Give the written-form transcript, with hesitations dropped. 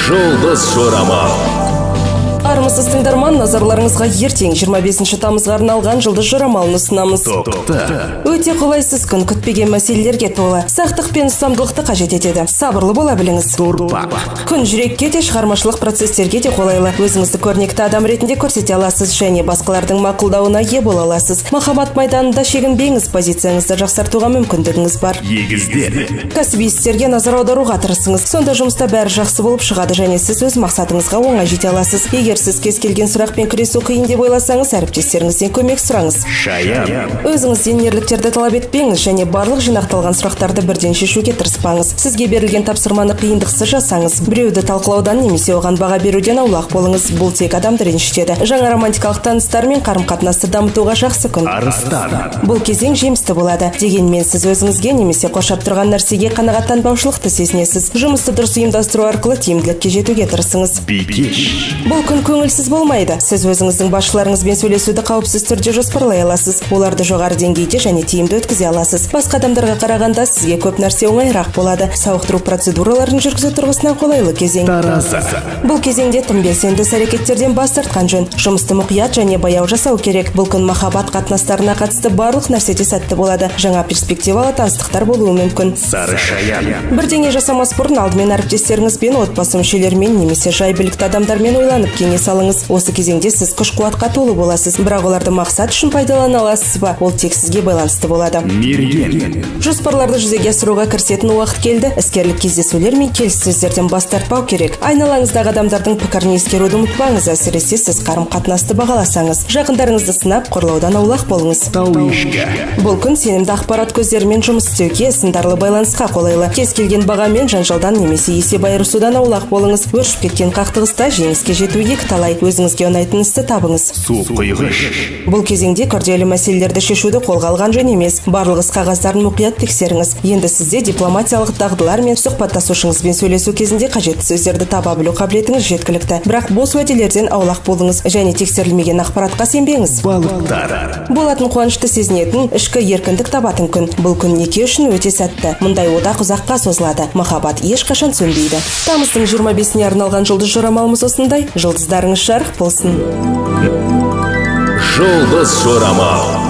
Жұлдыз жорамал. Армысыз, тыңдарман! Назарларыңызға ертең, 25 тамызға арналған жұлдыз жорамалын ұсынамыз. Тоқта. Өте қолайсыз күн, күтпеген мәселелерге толы. Сақтық пен ұстамдылықты қажет етеді. Сабырлы бола біліңіз. Торпақ. Күн жүрекке де, шығармашылық процестерге де қолайлы. Өзіңізді көрнекті адам ретінде көрсете аласыз және басқалардың мақұлдауына ие бола аласыз. Махаббат майданында шегінбеңіз, позицияңызды жақсартуға мүмкіндігіңіз бар. Егіздер. Кәсіби істерге назар аударуға тырысыңыз. Сонда жұмыста бәрі жақсы болып шығады және сіз өз мақсатыңызға оңай жете аласыз. Егер сіз кез келген сұрақпен күресу қиын деп ойласаңыз, әріптестеріңізден көмек сұраңыз. Шаян. Өзіңізден ерліктерді талап етпеңіз және барлық жинақталған сұрақтарды бірден шешуге тырыспаңыз. Сізге берілген тапсырманы қиындықсыз жасаңыз. Біреуді талқылаудан немесе оған баға беруден аулақ болыңыз. Бұл тек адамды ренжітеді. Жаңа романтикалық таныстармен қарым қатынасты дамытуға жақсы күн. Арыстан. Бұл кезең жемісті болады. Дегенмен сіз өзіңізге немесе қоршап тұрған нәрсеге қанағаттанбаушылықты сезінесіз. Жұмысты дұрыс ұйымдастыру арқылы тиімділікке жетуге тырысыңыз. Бикеш. Бұл күн көңілсіз болмайды. Сіз өзіңіздің басшыларыңызбен сөйлесуді қауіпсіз түрде жоспарлай аласыз. Оларды жоғары деңгейде және тиімді өткізе аласыз. Басқа адамдарға қарағанда сізге көп нәрсе оңайырақ болады. Сауықтыру процедураларын жүргізу тұрғысынан қолайлы кезең. Таразы. Бұл кезеңде тым белсенді іс әрекеттерден бас тартқан жөн. Жұмысты мұқият және баяу жасау керек. Бұл күн махаббат қатынастарына қатысты барлық нәрседе сәтті болады. Жаңа перспективалы таныстықтар болуы мүмкін. Сары шаян. Бірдеңе жасамас бұрын алдымен әріптестеріңізбен, отбасы мүшелерімен немесе жай білікті адамдармен ойланып, кеңес алыңыз. Осы кезеңде сіз күш қуатқа толы боласыз, бірақ оларды мақсат үшін пайдалана аласыз ба, ол тек сізге байланысты болады. Мерген. Жоспарларды жүзеге асыруға кірісетін уақыт келді. Іскерлік кездесулер мен келіссөздерден бас тартпау керек. Айналаңыздағы адамдардың пікірін ескеруді ұмытпаңыз, әсіресе сіз қарым қатынасты бағаласаңыз. Жақындарыңызды сынап, қорлаудан аулақ болыңыз. Тау ешкі. Бұл күн сенімді ақпарат көздерімен жұмыс істеуге, сындарлы байланысқа қолайлы. Кез келген бағамен жанжалдан немесе есеп айырысудан аулақ болыңыз. Өршіп кеткен қақтығыста жеңіске жету екі талай. Өзіңізге ұнайтын істі табыңыз. Су құйғыш. Бұл кезеңде күрделі мәселелерді шешуді қолға алған жөн емес. Барлық іс қағаздарын мұқият тексеріңіз. Енді сізде дипломатиялық дағдылар мен сұхбаттасушыңызбен сөйлесу кезінде қажетті сөздерді таба білу қабілетіңіз жеткілікті. Бірақ бос уәделерден аулақ болыңыз және тексерілмеген ақпаратқа сенбеңіз. Балықтар. Болатын қуанышты сезінетін, ішкі еркіндік табатын күн. Бұл күн неке үшін өте сәтті. Мұндай одақ ұзаққа созылады. Махаббат ешқашан сөнбейді. Тамыздың 25-іне арналған жұлдыз жорамалымыз осындай. Жұлдыздарыңыз жарық болсын! Жұлдыз жорамал.